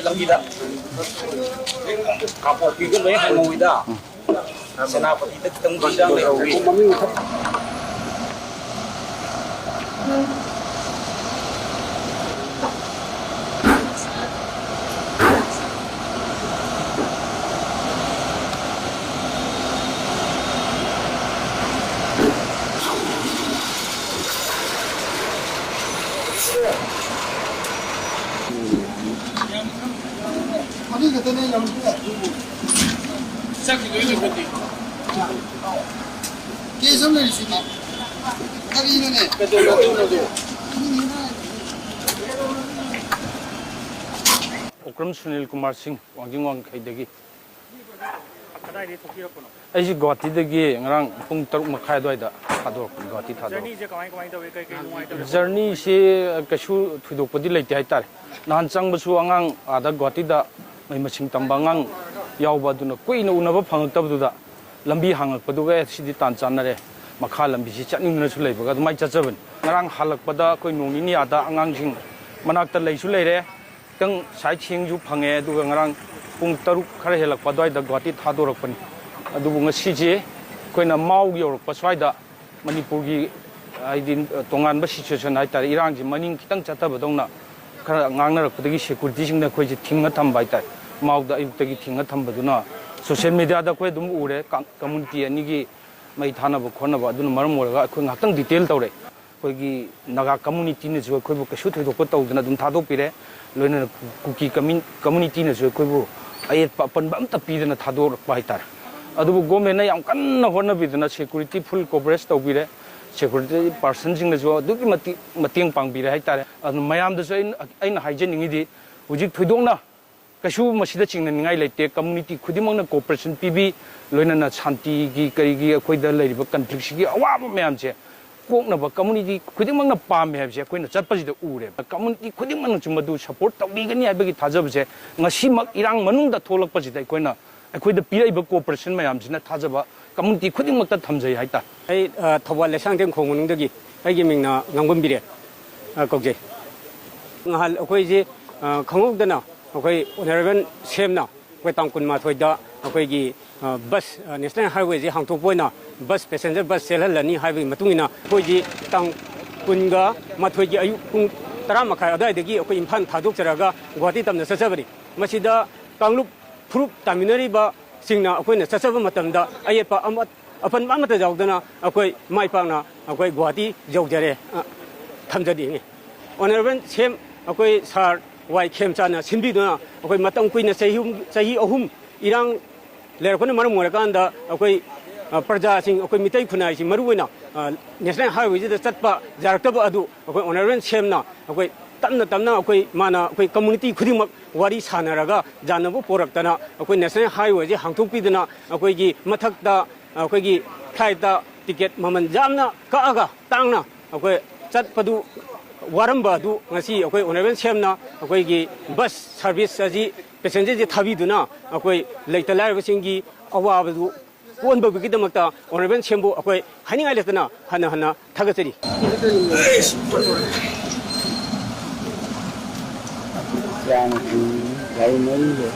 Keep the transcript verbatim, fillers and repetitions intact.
ꯂꯝꯕꯤꯗ ꯀꯥꯡꯄꯣꯛꯄꯤꯒ ꯂꯣꯏ ꯍꯥꯏꯅꯧꯋꯤꯗ꯫ ꯁꯦꯅꯥꯄꯇꯤꯗ ꯈꯤꯇꯪ ꯂꯩꯍꯧꯋꯤ꯫ ꯑꯅꯤ ꯈꯛꯇꯅꯦ ꯂꯧꯔꯤꯁꯦ꯫ ꯆꯠꯈꯤꯗꯣꯏ ꯂꯩꯕꯗꯤ꯫ ꯀꯦꯁ ꯑꯃ ꯂꯩꯔꯤꯁꯤꯗꯤ꯫ ꯀꯔꯤꯅꯣꯅꯦ? ꯀꯩꯗꯧꯔꯒꯦ? ꯑꯣꯀ꯭ꯔꯝ ꯁꯨꯅꯤꯜ ꯀꯨꯃꯥꯔ ꯁꯤꯡ, ꯋꯥꯡꯖꯤꯡ ꯋꯥꯡꯈꯩꯗꯒꯤ꯫ ꯀꯗꯥꯏꯗꯒꯤ ꯊꯣꯛꯄꯤꯔꯛꯄꯅꯣ? ꯑꯩꯁꯤ ꯒꯨꯍꯥꯇꯤꯗꯒꯤ ꯉꯔꯥꯡ ꯄꯨꯡ ꯇꯔꯨꯛ ꯃꯈꯥꯏ ꯑꯗꯨꯋꯥꯏꯗ ꯊꯥꯗꯣꯔꯛꯄꯅꯤ, ꯒꯨꯍꯥꯇꯤ ꯊꯥꯗꯣꯔꯛꯄ꯫ ꯖꯔꯅꯤꯁꯦ ꯀꯃꯥꯏ, ꯀꯃꯥꯏ ꯇꯧꯋꯤ? ꯀꯩ, ꯀꯩ ꯅꯨꯡꯉꯥꯏꯇꯕ? ꯖꯔꯅꯤꯁꯤ ꯀꯩꯁꯨ ꯊꯣꯏꯗꯣꯛꯄꯗꯤ ꯂꯩꯇꯦ ꯍꯥꯏꯇꯥꯔꯦ꯫ ꯅꯍꯥꯟ ꯆꯪꯕꯁꯨ ꯑꯉꯥꯡ ꯑꯥꯗ ꯒꯨꯍꯥꯇꯤꯗ ꯃꯍꯩ ꯃꯁꯤꯡ ꯇꯝꯕ ꯑꯉꯥꯡ ꯌꯥꯎꯕ, ꯑꯗꯨꯅ ꯀꯨꯏꯅ ꯎꯅꯕ ꯐꯪꯉꯛꯇꯕꯗꯨꯗ ꯂꯝꯕꯤ ꯍꯥꯡꯉꯛꯄꯗꯨꯒ, "ꯑꯦ, ꯁꯤꯗꯤ ꯇꯥꯟ ꯆꯥꯟꯅꯔꯦ, ꯃꯈꯥ ꯂꯝꯕꯤꯁꯤ ꯆꯠꯅꯤꯡꯗꯨꯅꯁꯨ ꯂꯩꯕꯒ" ꯑꯗꯨꯃꯥꯏꯅ ꯆꯠꯆꯕꯅꯤ꯫ ꯉꯔꯥꯡ ꯍꯜꯂꯛꯄꯗ ꯑꯩꯈꯣꯏ ꯅꯣꯡ ꯅꯤꯅꯤ ꯑꯥꯗ ꯑꯉꯥꯡꯁꯤꯡ ꯃꯅꯥꯛꯇ ꯂꯩꯁꯨ ꯂꯩꯔꯦ, ꯈꯤꯇꯪ ꯁꯥꯏꯠ ꯁꯤꯌꯤꯡꯁꯨ ꯐꯪꯉꯦ꯫ ꯑꯗꯨꯒ ꯉꯔꯥꯡ ꯄꯨꯡ ꯇꯔꯨꯛ ꯈꯔ ꯍꯦꯜꯂꯛꯄ ꯑꯗꯨꯋꯥꯏꯗ ꯒꯨꯍꯥꯇꯤ ꯊꯥꯗꯣꯔꯛꯄꯅꯤ꯫ ꯑꯗꯨꯕꯨ ꯉꯁꯤꯁꯦ ꯑꯩꯈꯣꯏꯅ ꯃꯥꯎ ꯌꯧꯔꯛꯄ ꯁ꯭ꯋꯥꯏꯗ ꯃꯅꯤꯄꯨꯔꯒꯤ, ꯍꯥꯏꯗꯤ, ꯇꯣꯉꯥꯟꯕ ꯁꯤꯆꯨꯋꯦꯁꯟ ꯍꯥꯏꯇꯥꯔꯦ, ꯏꯔꯥꯡꯁꯤ ꯃꯅꯤꯡ ꯈꯤꯇꯪ ꯆꯠꯊꯕꯗꯧꯅ ꯈꯔ ꯉꯥꯡꯅꯔꯛꯄꯗꯒꯤ ꯁꯦꯀ꯭ꯌꯨꯔꯤꯇꯤꯁꯤꯡꯅ ꯑꯩꯈꯣꯏꯁꯦ ꯊꯤꯡꯉ ꯊꯝꯕ ꯍꯥꯏꯇꯥꯔꯦ꯫ ꯃꯥꯎꯗ ꯑꯌꯨꯛꯇꯒꯤ ꯊꯤꯡꯉ ꯊꯝꯕꯗꯨꯅ ꯁꯣꯁꯤꯌꯦꯜ ꯃꯦꯗꯤꯌꯥꯗ ꯑꯩꯈꯣꯏ ꯑꯗꯨꯝ ꯎꯔꯦ, ꯀꯝ-, ꯀꯝꯃꯨꯅꯤꯇꯤ ꯑꯅꯤꯒꯤ ꯃꯩ ꯊꯥꯅꯕ ꯈꯣꯠꯅꯕ꯫ ꯑꯗꯨꯅ ꯃꯔꯝ ꯑꯣꯏꯔꯒ ꯑꯩꯈꯣꯏ ꯉꯥꯏꯍꯥꯛꯇꯪ ꯗꯤꯇꯦꯜ ꯇꯧꯔꯦ꯫ ꯑꯩꯈꯣꯏꯒꯤ ꯅꯥꯒꯥ ꯀꯝꯃꯨꯅꯤꯇꯤꯅꯁꯨ ꯑꯩꯈꯣꯏꯕꯨ ꯀꯩꯁꯨ ꯊꯣꯏꯗꯣꯛꯄ ꯇꯧꯗꯅ ꯑꯗꯨꯝ ꯊꯥꯗꯣꯛꯄꯤꯔꯦ꯫ ꯂꯣꯏꯅꯅ ꯀꯨꯀꯤ ꯀꯝꯃꯤ-, ꯀꯝꯃꯨꯅꯤꯇꯤꯅꯁꯨ ꯑꯩꯈꯣꯏꯕꯨ ꯑꯌꯦꯠꯄ ꯑꯄꯟꯕ ꯑꯝꯇ ꯄꯤꯗꯅ ꯊꯥꯗꯣꯔꯛꯄ ꯍꯥꯏꯇꯥꯔꯦ꯫ ꯑꯗꯨꯕꯨ ꯒꯣꯔꯃꯦꯟꯅ ꯌꯥꯝ ꯀꯟꯅ ꯍꯣꯠꯅꯕꯤꯗꯅ ꯁꯦꯀ꯭ꯌꯨꯔꯤꯇꯤ ꯐꯨꯜ ꯀꯣꯚꯔꯦꯖ ꯇꯧꯕꯤꯔꯦ꯫ ꯁꯦꯀ꯭ꯌꯨꯔꯤꯇꯤ ꯄꯥꯔꯁꯟꯁꯤꯡꯅꯁꯨ ꯑꯗꯨꯛꯀꯤ ꯃꯇꯤꯛ ꯃꯇꯦꯡ ꯄꯥꯡꯕꯤꯔꯦ ꯍꯥꯏꯇꯥꯔꯦ꯫ ꯑꯗꯨꯅ ꯃꯌꯥꯝꯗꯁꯨ ꯑꯩꯅ, ꯑꯩꯅ ꯍꯥꯏꯖꯅꯤꯡꯉꯤꯗꯤ, ꯍꯧꯖꯤꯛ ꯊꯣꯏꯗꯣꯛꯅ ꯀꯩꯁꯨ ꯃꯁꯤꯗ ꯆꯤꯡꯅꯅꯤꯡꯉꯥꯏ ꯂꯩꯇꯦ꯫ ꯀꯝꯃꯨꯅꯤꯇꯤ ꯈꯨꯗꯤꯡꯃꯛꯅ ꯀꯣꯑꯣꯄꯔꯦꯁꯟ ꯄꯤꯕꯤ, ꯂꯣꯏꯅꯅ ꯁꯥꯟꯇꯤꯒꯤ ꯀꯔꯤꯒꯤ ꯑꯩꯈꯣꯏꯗ ꯂꯩꯔꯤꯕ ꯀꯟꯐ꯭ꯂꯤꯛꯁꯤꯒꯤ ꯑꯋꯥꯕ ꯃꯌꯥꯝꯁꯦ ꯀꯣꯛꯅꯕ ꯀꯝꯃꯨꯅꯤꯇꯤ ꯈꯨꯗꯤꯡꯃꯛꯅ ꯄꯥꯝꯃꯦ ꯍꯥꯏꯕꯁꯦ ꯑꯩꯈꯣꯏꯅ ꯆꯠꯄꯁꯤꯗ ꯎꯔꯦꯕ꯫ ꯀꯝꯃꯨꯅꯤꯇꯤ ꯈꯨꯗꯤꯡꯃꯛꯅꯁꯨ ꯃꯗꯨ ꯁꯄꯣꯔꯠ ꯇꯧꯕꯤꯒꯅꯤ ꯍꯥꯏꯕꯒꯤ ꯊꯥꯖꯕꯁꯦ ꯉꯁꯤꯃꯛ ꯏꯔꯥꯡ ꯃꯅꯨꯡꯗ ꯊꯣꯛꯂꯛꯄꯁꯤꯗ ꯑꯩꯈꯣꯏꯅ, ꯑꯩꯈꯣꯏꯗ ꯄꯤꯔꯛꯏꯕ ꯀꯣꯑꯣꯄꯔꯦꯁꯟ ꯃꯌꯥꯝꯁꯤꯅ ꯊꯥꯖꯕ ꯀꯝꯃꯨꯅꯤꯇꯤ ꯈꯨꯗꯤꯡꯃꯛꯇ ꯊꯝꯖꯩ ꯍꯥꯏꯇꯥꯔꯦ꯫ ꯑꯩ, ꯑ, ꯊꯧꯕꯥꯜ ꯂꯩꯁꯥꯡꯊꯦꯝ ꯈꯣꯡ ꯃꯅꯨꯡꯗꯒꯤ꯫ ꯑꯩꯒꯤ ꯃꯤꯡꯅ ꯉꯥꯡꯕꯝ ꯕꯤꯔꯦꯟ, ꯑ, ꯀꯧꯖꯩ꯫ ꯉꯍꯥꯟ ꯑꯩꯈꯣꯏꯁꯦ, ꯑ, ꯈꯪꯍꯧꯗꯅ ꯑꯩꯈꯣꯏ ꯑꯣꯅꯔꯦꯕꯜ ꯁꯤ ꯑꯦꯝꯅ ꯑꯩꯈꯣꯏ ꯇꯥꯡ ꯀꯨꯟꯃꯥꯊꯣꯏꯗ ꯑꯩꯈꯣꯏꯒꯤ, ꯑ, ꯕꯁ, ꯑ, ꯅꯦꯁꯅꯦꯜ ꯍꯥꯏꯋꯦꯁꯤ ꯍꯥꯡꯗꯣꯛꯄ ꯑꯣꯏꯅ ꯕꯁ ꯄꯦꯁꯦꯟꯖꯔ ꯕꯁ ꯆꯦꯜꯍꯜꯂꯅꯤ ꯍꯥꯏꯕꯒꯤ ꯃꯇꯨꯡ ꯏꯟꯅ ꯑꯩꯈꯣꯏꯁꯤ ꯇꯥꯡ ꯀꯨꯟꯒ ꯃꯥꯊꯣꯏꯒꯤ ꯑꯌꯨꯛ ꯄꯨꯡ ꯇꯔꯥ ꯃꯈꯥꯏ ꯑꯗꯨꯋꯥꯏꯗꯒꯤ ꯑꯩꯈꯣꯏ ꯏꯝꯐꯥꯜ ꯊꯥꯗꯣꯛꯆꯔꯒ ꯒꯨꯋꯥꯍꯥꯇꯤ ꯇꯝꯅ ꯆꯠꯆꯕꯅꯤ꯫ ꯃꯁꯤꯗ ꯀꯥꯡꯂꯨꯞ ꯐꯨꯔꯨꯞ ꯇꯥꯃꯤꯟꯅꯔꯤꯕꯁꯤꯡꯅ ꯑꯩꯈꯣꯏꯅ ꯆꯠꯆꯕ ꯃꯇꯝꯗ ꯑꯌꯦꯠꯄ ꯑꯃ, ꯑꯄꯟꯕ ꯑꯃꯠꯇ ꯌꯥꯎꯗꯅ ꯑꯩꯈꯣꯏ ꯃꯥꯏ ꯄꯥꯛꯅ ꯑꯩꯈꯣꯏ ꯒꯨꯋꯥꯍꯥꯇꯤ ꯌꯧꯖꯔꯦ, ꯑ, ꯊꯝꯖꯅꯤꯡꯉꯤ꯫ ꯑꯣꯅꯔꯦꯕꯜ ꯁꯤ ꯑꯦꯝ ꯑꯩꯈꯣꯏ ꯁꯥꯔ ꯋꯥꯏ ꯈꯦꯝꯆꯥꯟꯅ ꯁꯤꯟꯕꯤꯗꯨꯅ ꯑꯩꯈꯣꯏ ꯃꯇꯝ ꯀꯨꯏꯅ ꯆꯍꯤ ꯑꯍꯨꯝ, ꯆꯍꯤ ꯑꯍꯨꯝ ꯏꯔꯥꯡ ꯂꯩꯔꯛꯄꯅ ꯃꯔꯝ ꯑꯣꯏꯔꯀꯥꯟꯗ ꯑꯩꯈꯣꯏ, ꯑ, ꯄ꯭ꯔꯖꯥꯁꯤꯡ, ꯑꯩꯈꯣꯏ ꯃꯤꯇꯩ ꯈꯨꯟꯅꯥꯏꯁꯤ ꯃꯔꯨꯑꯣꯏꯅ, ꯑ, ꯅꯦꯁꯅꯦꯜ ꯍꯥꯏꯋꯦꯁꯤꯗ ꯆꯠꯄ ꯌꯥꯔꯛꯇꯕ ꯑꯗꯨ ꯑꯩꯈꯣꯏ ꯑꯣꯅꯔꯦꯕꯜ ꯁꯤ ꯑꯦꯝꯅ ꯑꯩꯈꯣꯏ ꯇꯞꯅ ꯇꯞꯅ ꯑꯩꯈꯣꯏ ꯃꯥꯅ ꯑꯩꯈꯣꯏ ꯀꯝꯃꯨꯅꯤꯇꯤ ꯈꯨꯗꯤꯡꯃꯛ ꯋꯥꯔꯤ ꯁꯥꯟꯅꯔꯒ ꯌꯥꯅꯕ ꯄꯣꯔꯛꯇꯅ ꯑꯩꯈꯣꯏ ꯅꯦꯁꯅꯦꯜ ꯍꯥꯏꯋꯦꯁꯤ ꯍꯥꯡꯗꯣꯛꯄꯤꯗꯅ ꯑꯩꯈꯣꯏꯒꯤ ꯃꯊꯛꯇ ꯑꯩꯈꯣꯏꯒꯤ ꯐ꯭ꯂꯥꯏꯠꯇ ꯇꯤꯀꯦꯠ ꯃꯃꯜ ꯌꯥꯝꯅ ꯀꯛꯑꯒ ꯇꯥꯡꯅ ꯑꯩꯈꯣꯏ ꯆꯠꯄꯗꯨ ꯋꯥꯔꯝꯕ ꯑꯗꯨ ꯉꯁꯤ ꯑꯩꯈꯣꯏ ꯑꯣꯅꯔꯦꯕꯜ ꯁꯤ ꯑꯦꯝꯅ ꯑꯩꯈꯣꯏꯒꯤ ꯕꯁ ꯁꯥꯔꯚꯤꯁ ꯑꯁꯤ ꯄꯦꯁꯦꯟꯖꯔꯁꯦ ꯊꯥꯕꯤꯗꯨꯅ ꯑꯩꯈꯣꯏ ꯂꯩꯇ ꯂꯥꯏꯔꯕꯁꯤꯡꯒꯤ ꯑꯋꯥꯕꯗꯨ ꯀꯣꯟꯕꯒꯤꯗꯃꯛꯇ ꯑꯣꯅꯔꯦꯕꯜ ꯁꯤ ꯑꯦꯝꯕꯨ ꯑꯩꯈꯣꯏ ꯍꯥꯏꯅꯤꯡꯉꯥꯏ ꯂꯩꯇꯅ ꯍꯟꯅ ꯍꯟꯅ ꯊꯥꯒꯠꯆꯔꯤ꯫ ꯏꯆꯥꯅꯨꯄꯤ ꯒꯥꯔꯤ ꯃꯔꯤ ꯂꯩ꯫